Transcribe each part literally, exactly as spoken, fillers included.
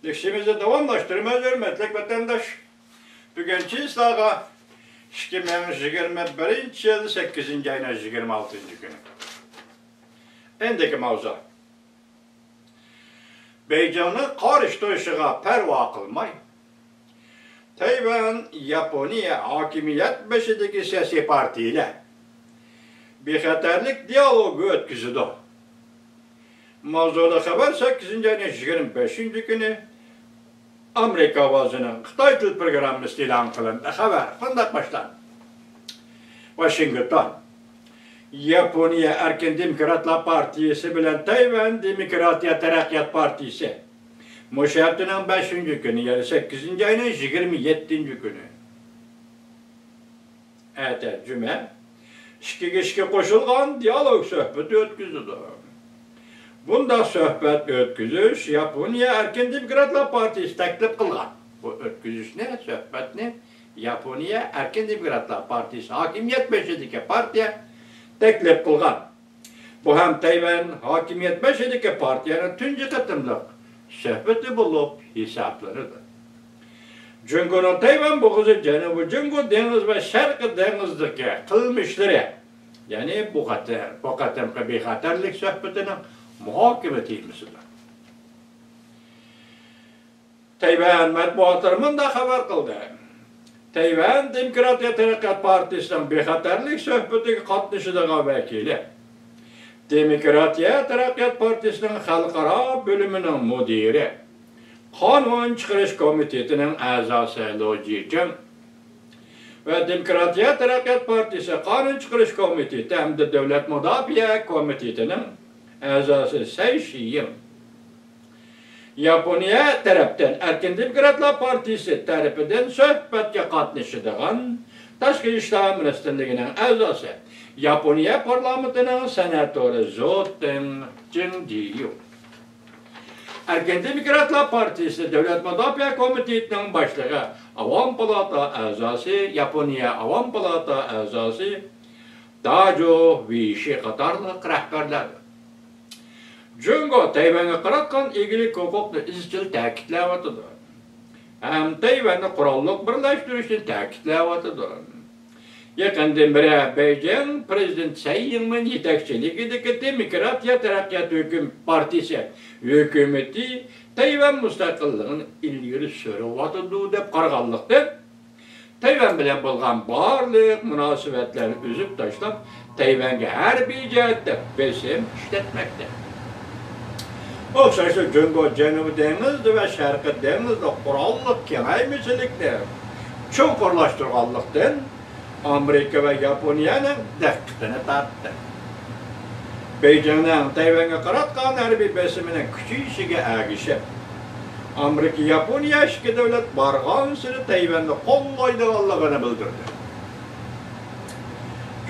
ئىشىمىزنى داۋاملاشتۇرىمىز، ھۆرمەتلىك ۋەتەنداش. بۈگۈن چىسلاغا ئىككى مىڭ يىگىرمە بىرىنچى يىل سەككىزىنچى ئاينىڭ يىگىرمە ئالتىنچى كۈنى. ئەندىكى ماۋزۇ. بېيجىڭنىڭ قارشى تۇرۇشىغا پەرۋا قىلماي، تەيۋەن، ياپونىيە ھاكىمىيەت بېشىدىكى سىياسىي پارتىيىلەر بىخەتەرلىك دىيالوگى ئۆتكۈزىدۇ. ماۋزۇدا خەۋەر سەككىزىنچى ئاينىڭ يىگىرمە بەشىنچى كۈنى ئامېرىكا ئاۋازىنىڭ خىتاي تىل پروگراممىسىدا ئېلان قىلىندى. خەۋەر مۇنداق باشلاندى. ۋاشىنگتون. ياپونىيە ئەركىن دېموكراتلار پارتىيىسى بىلەن تەيۋەن دېموكراتىيە تەرەققىيات پارتىيىسى مۇشۇ ھەپتىنىڭ بەشىنچى كۈنى، يەنى سەككىزىنچى ئاينىڭ يىگىرمە يەتتىنچى كۈنى، ئەتە جۈمە، ئىككىگە ئىككى قوشۇلغان دىيالوگ سۆھبىتى ئۆتكۈزىدۇ. بۇنداق سۆھبەت ئۆتكۈزۈش ياپونىيە ئەركىن دېموكراتلار پارتىيىسى تەكلىپ قىلغان. بۇ ئۆتكۈزۈشنى، سۆھبەتنى ياپونىيە ئەركىن دېموكراتلار پارتىيىسى، ھاكىمىيەت بېشىدىكى پارتىيە تەكلىپ قىلغان. بۇ ھەم تەيۋەن ھاكىمىيەت بېشىدىكى پارتىيەنىڭ تۇنجى قېتىملىق سۆھبىتى بولۇپ ھېسابلىنىدۇ. جۇڭگونىڭ تەيۋەن بوغۇزى، جەنۇبىي جۇڭگو دېڭىزى ۋە شەرقىي دېڭىزدىكى قىلمىشلىرى، يەنى بۇ قېتىم، بۇ قېتىمقى بىخەتەرلىك سۆھبىتىنىڭ مۇھاكىمە تېمىسىدۇر. تەيۋەن مەتبۇئاتلىرى مۇنداق خەۋەر قىلدى. تەيۋەن دېموكراتىيە تەرەققىيات پارتىيىسىنىڭ بىخەتەرلىك سۆھبىتىگە قاتنىشىدىغان ۋەكىلى، دېموكراتىيە تەرەققىيات پارتىيىسىنىڭ خەلقئارا بۆلۈمىنىڭ مۇدىرى، قانۇن چىقىرىش كومىتېتىنىڭ ئەزاسى لو جىچىڭ ۋە دېموكراتىيە تەرەققىيات پارتىيىسى قانۇن چىقىرىش كومىتېتى ھەمدە دۆلەت مۇداپىئە كومىتېتىنىڭ ئەزاسى سەي شىيىڭ ياپونىيە تەرەپتىن ئەركىن دېموكراتلار پارتىيىسى تەرىپىدىن سۆھبەتكە قاتنىشىدىغان تاشقى ئىشلار مىنىستىرلىكىنىڭ ئەزاسى، ياپونىيە پارلامېنتىنىڭ سېناتورى زوتېڭ جىڭجيۇ، ئەركىن دېموكراتلار پارتىيىسى دۆلەت مۇداپىئە كومىتېتىنىڭ باشلىقى، ئاۋام پالاتا ئەزاسى، ياپونىيە ئاۋام پالاتا ئەزاسى داجو ۋېيشى قاتارلىق رەھبەرلەر. جۇڭگو تەيۋەنگە قاراتقان ئىگىلىك ھوقۇقنى ئىزچىل تەكىتلەۋاتىدۇ ھەم تەيۋەننى قوراللىق بىرلەشتۈرۈشنى تەكىتلەۋاتىدۇ. يېقىندىن بېرى بېيجىڭ پىرېزىدېنت سەي يىڭمىن يېتەكچىلىكىدىكى دېموكراتىيە تەرەققىيات ھۆكۈم-، پارتىيىسى ھۆكۈمىتى تەيۋەن مۇستەقىللىقىنى ئىلگىرى سۈرۈۋاتىدۇ دەپ قارىغانلىقتىن، تەيۋەن بىلەن بولغان بارلىق مۇناسىۋەتلەرنى ئۈزۈپ تاشلاپ، تەيۋەنگە ھەربىي جەھەتتە بېسىم ئىشلەتمەكتە. ئوخشاشلا جۇڭگو جەنۇبىي دېڭىزدا ۋە شەرقىي دېڭىزدا قوراللىق كېڭەيمىچىلىكنى چوڭقۇرلاشتۇرغانلىقتىن، ئامېرىكا ۋە ياپونىيەنىڭ دىققىتىنى تارتتى. بېيجىڭنىڭ تەيۋەنگە قاراتقان ھەربىي بېسىمىنىڭ كۈچىيىشىگە ئەگىشىپ، ئامېرىكا، ياپونىيە ئىككى دۆلەت بارغانسېرى تەيۋەننى قوللايدىغانلىقىنى بىلدۈردى.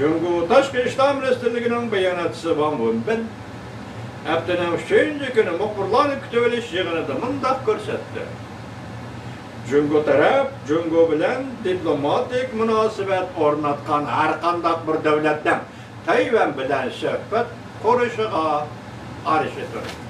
جۇڭگو تاشقى ئىشلار مىنىستىرلىكىنىڭ باياناتچىسى ۋاڭ ۋېنبىن ھەپتىنىڭ ئۈچىنچى كۈنى مۇخبىرلارنى كۈتۈۋېلىش يىغىنىدا مۇنداق كۆرسەتتى. جۇڭگو تەرەپ جۇڭگو بىلەن دىپلوماتىك مۇناسىۋەت ئورناتقان ھەرقانداق بىر دۆلەتنىڭ تەيۋەن بىلەن سۆھبەت قۇرۇشىغا قارشى تۇرىدۇ.